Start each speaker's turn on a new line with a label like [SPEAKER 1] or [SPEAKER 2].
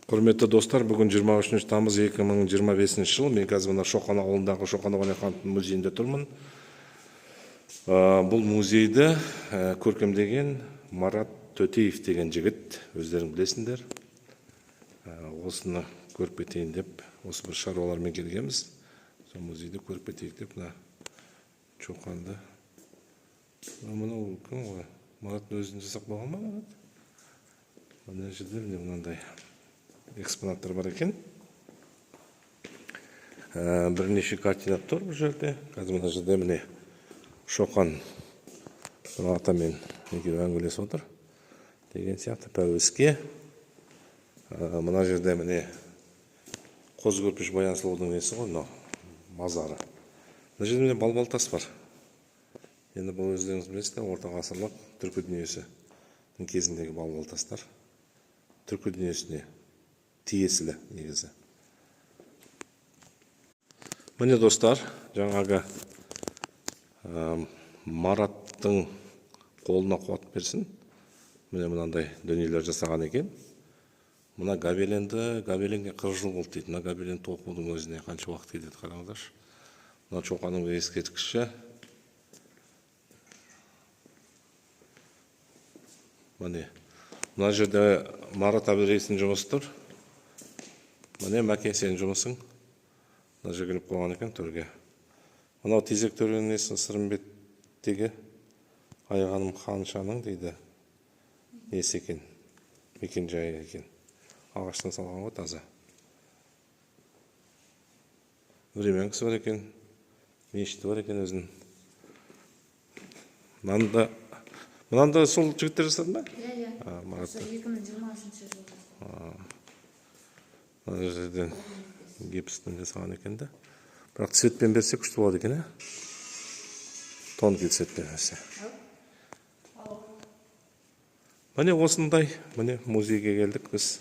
[SPEAKER 1] Құрметті достар, бүгін 23 тамыз 2025 жыл. Мен қазір мына Шоқан ауылындағы Шоқан Уәлихановтың музейінде тұрмын. Бұл музейді көркемдеген Марат Төтеев деген жігіт, өздерің білесіңдер. Осыны көріп кетейін деп, осы бір шаруалармен келгенбіз. Сол музейді көріп кетейік деп мына Шоқанды. Мынау кім ғой? Мараттың өзін жасап қойған ба, Марат? Мына жерде міне мынандай экспонаттар бар екен. Бірнеше картина тұр бұл жерде. Қазір мына жерде міне Шоқан мына атамен екеуі әңгімелесіп отыр деген сияқты пәуеске. Мына жерде міне Қозы Көрпеш Баян сұлудың несі ғой мынау, мазары. Мына жерде міне балбал тас бар. Енді бұл өздеріңіз білесіздер, орта ғасырлық түркі дүниесінің кезіндегі балбал тастар. Түркі дүниесіне тиесілі негізі. Міне достар, жаңағы Мараттың қолына қуат берсін. Міне мынандай дүниелер жасаған екен. Мына гобеленді, гобеленге 40 жыл болды дейді. Мына гобелен тоқудың өзіне қанша уақыт кетеді, қараңыздаршы. Мына Шоқанның ескерткіші. Міне мына жерде Марат Әбдірейістің жұмысы тұр. Міне Мәке, сенің жұмысың. Мына жерге іліп қойған екен төрге. Мынау Тезек төренің несі, Сырымбеттегі Айғаным ханшаның дейді несі екен, мекен жайы екен. Ағаштан салған ғой, таза. Времянкасы бар екен, мешіті бар екен өзінің. Мынаны да сол жігіттер жасады ма?
[SPEAKER 2] Иә.
[SPEAKER 1] Марат.
[SPEAKER 2] Осы 2023 жылы.
[SPEAKER 1] Мына жерден гипстен жасаған екен да. Бірақ цветпен берсе күшті болады екен, ә? Тонкий цветпен берсе. Міне осындай, міне музейге келдік біз.